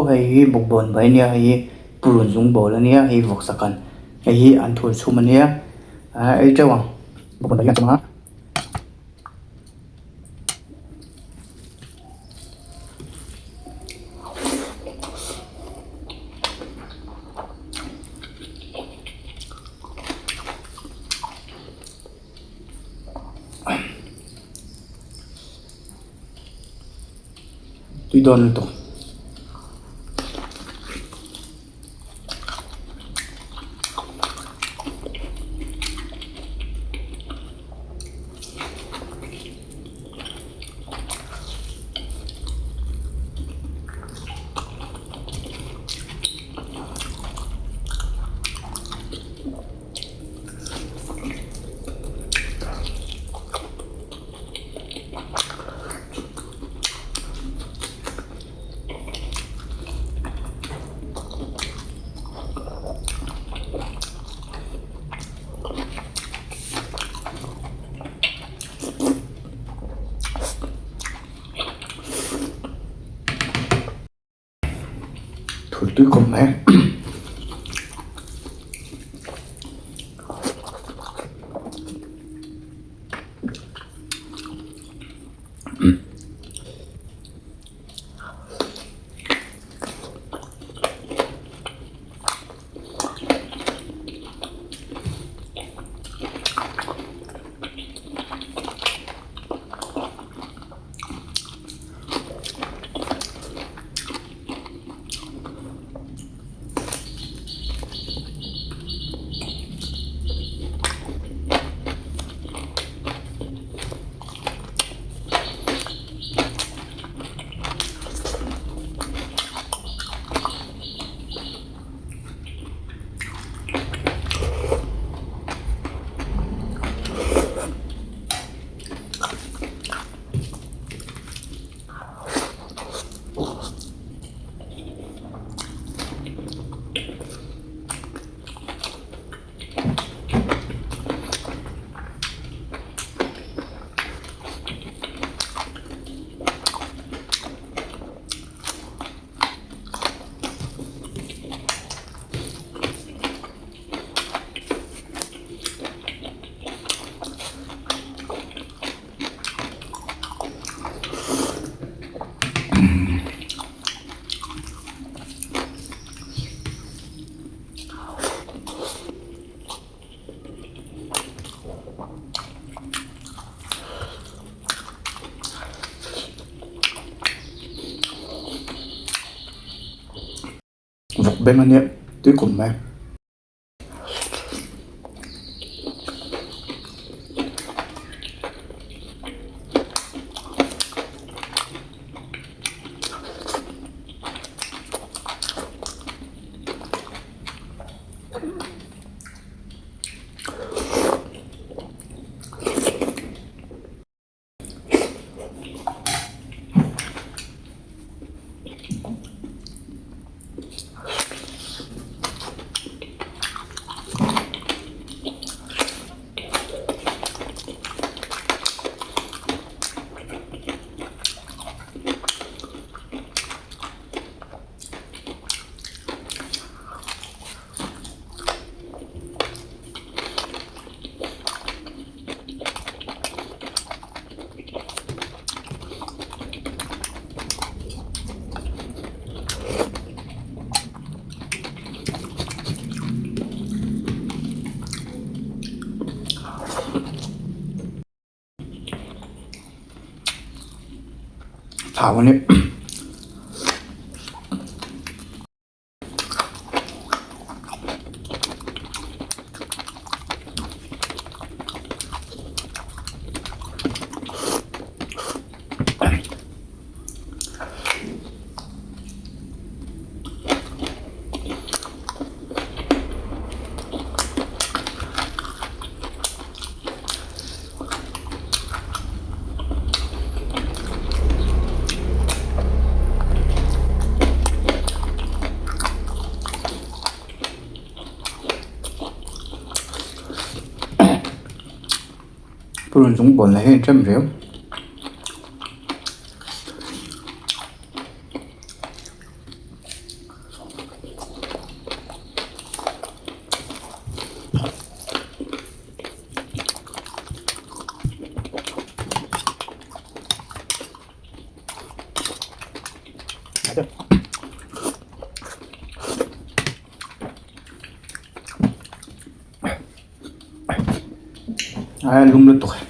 hei hi bawkbawn bai ania hei hi purun zung bawl ania hei hi vawksa kan hei hi anthur chhum ania ah ei teuh ang bawkbawn bai hian a chhum anga. Tui dawn lutuk. Thur tui khawp mai. Vawk beng a nia tui khawp mai. Thau a ni. Purun chung bawn lah hian ṭem riau. A lum lutuk e.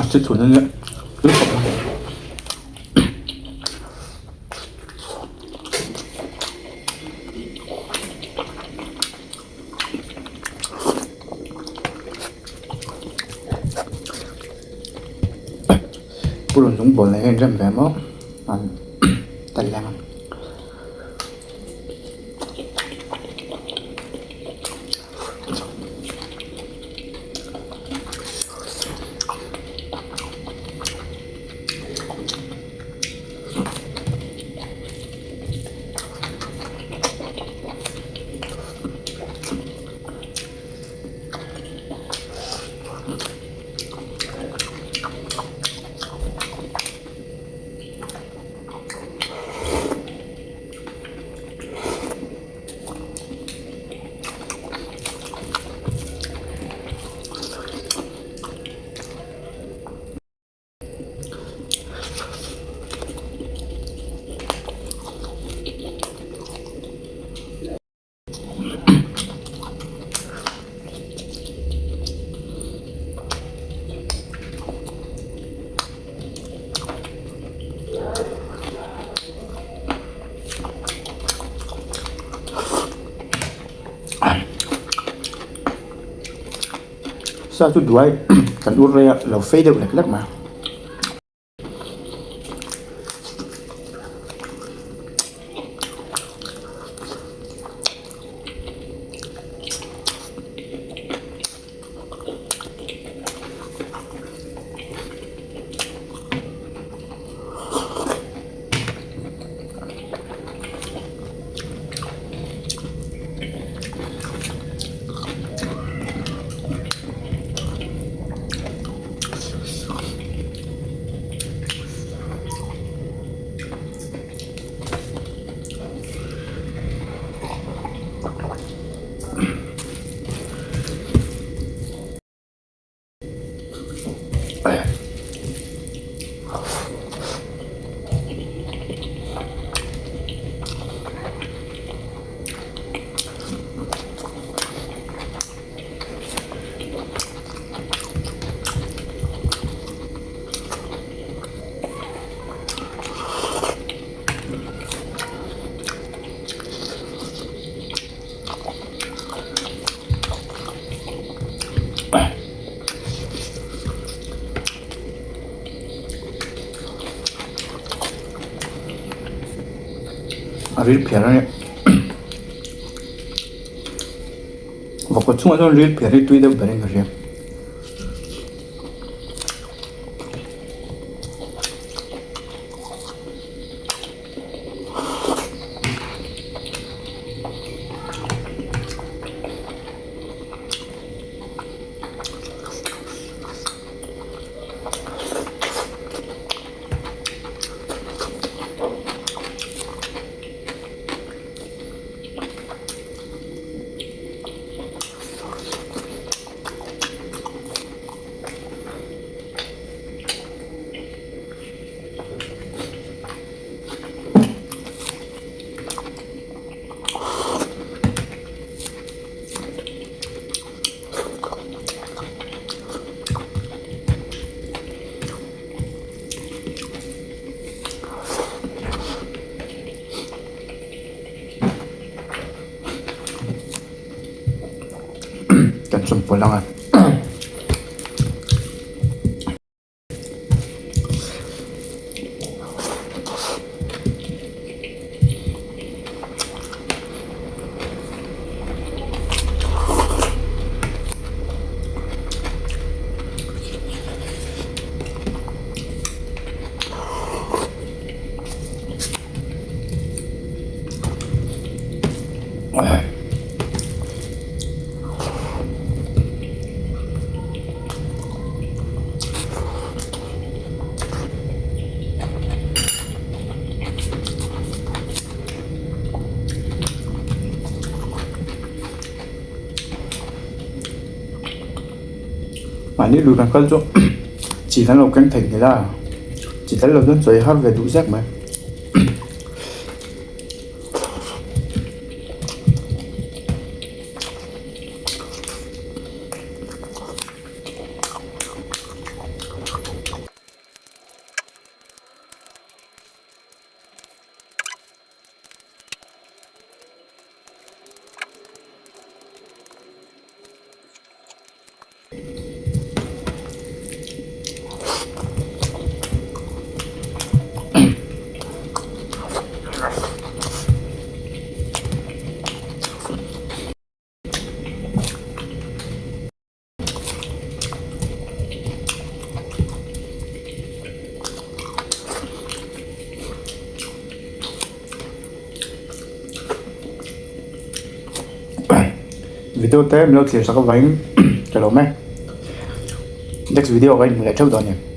A chi thun a nia tui khawp mai. Purun lung bawl nen hian rem ve maw an tel leng a. Sa chu duai kan ur rei a lo fei deuh lek lek mai. A ril phiar a nia vawkhaw chungah chuan ril phiar hi tui deuh berin ka hria. Kan chawmpawlh ang a. Mahni lui kan kal chu chi kan lo keng thei nghilh a chi tel lo chuan chawi har ve duh zek mai. Video te min lo thlir sak avangin ka lawm e. Next video ah ka inhmu leh theuh dawn a ni.